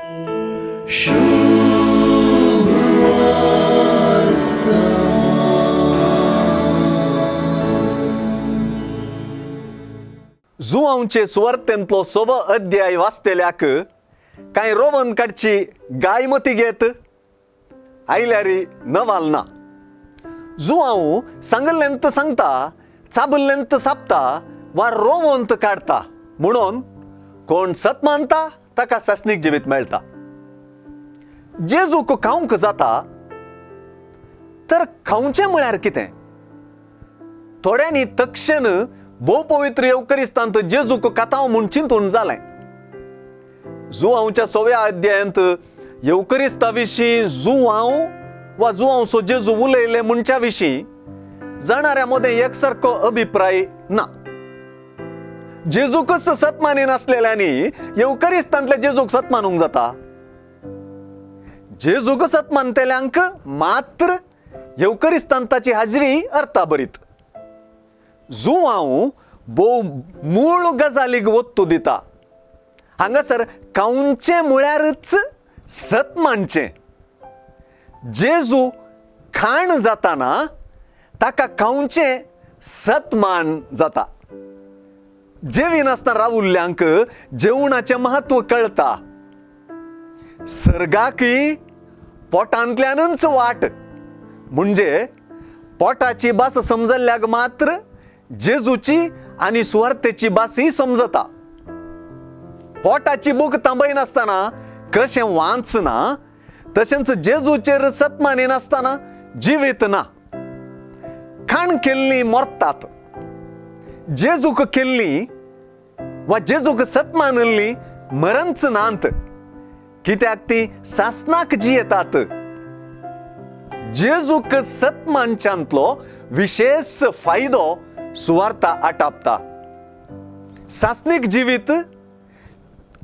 जुवांवचे सुवार्थेंतलो सव अध्याय वाचतल्याक कांय रोवन काडची गाय मती घेत आयल्यार नवाल ना. जुवांव सांगल्ल्यांत सांगता, चाबल्ल्यांत सापता वा रोवंत काडता म्हणून कोण सत मानता ताका सासणीक जिवीत मेळटा. जेजूक खावंक जाता तर खावचें म्हळ्यार कितें? थोड्यांनी तक्षण भोव पवित्र येवकरिस्तांत जेजूक खातांव म्हूण चिंतून जालें. जुवांवच्या सव्या अध्यायांत येवकरिस्ता विशीं जुवांव वा जुवांवचो जेजू उलयले म्हणच्या विशीं जाणाऱ्या मदें एकसारको अभिप्राय ना. जेजूकच सत मानिनासलेल्यांनी येवकरिस्तांतल्या जेजूक सत मानूंक जाता? जेजूक सत मानतल्यांक मात्र येवकरिस्तांताची हाजरी अर्थाभरीत. जुवांव भोव मूळ गजालीक वत्तू दिता. हांगासर खावचें म्हळ्यारच सत मानचें. जेजू खाण जाताना ताका खावचें सतमान जाता. जेविनासतना रावुल्ल्यांक जेवणाचें म्हत्व कळटा. सर्गाकय पोटांतल्यानच वाट, म्हणजे पोटाची भास समजल्ल्याक मात्र जेजूची आनी सुवार्थेची भासय समजता. पोटाची भूक थांबयनासतना कशें वाचना तशेंच जेजूचेर सत मानिनासतना जिवीत ना. खाण केल्लीं मरतात, जेजूक केल्लीं वा जेजूक सत मानिल्लीं मरंच नात, कित्याक ती सासनाक जियेतात. जेजूक सत मानच्यांतलो विशेश फायदो सुवार्ता आटापता. सासणीक जिवीत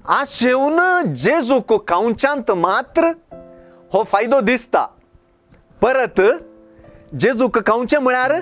आशेवन जेजूक खावच्यांत मात्र हो फायदो दिसता. परत जेजूक खावचें म्हळ्यार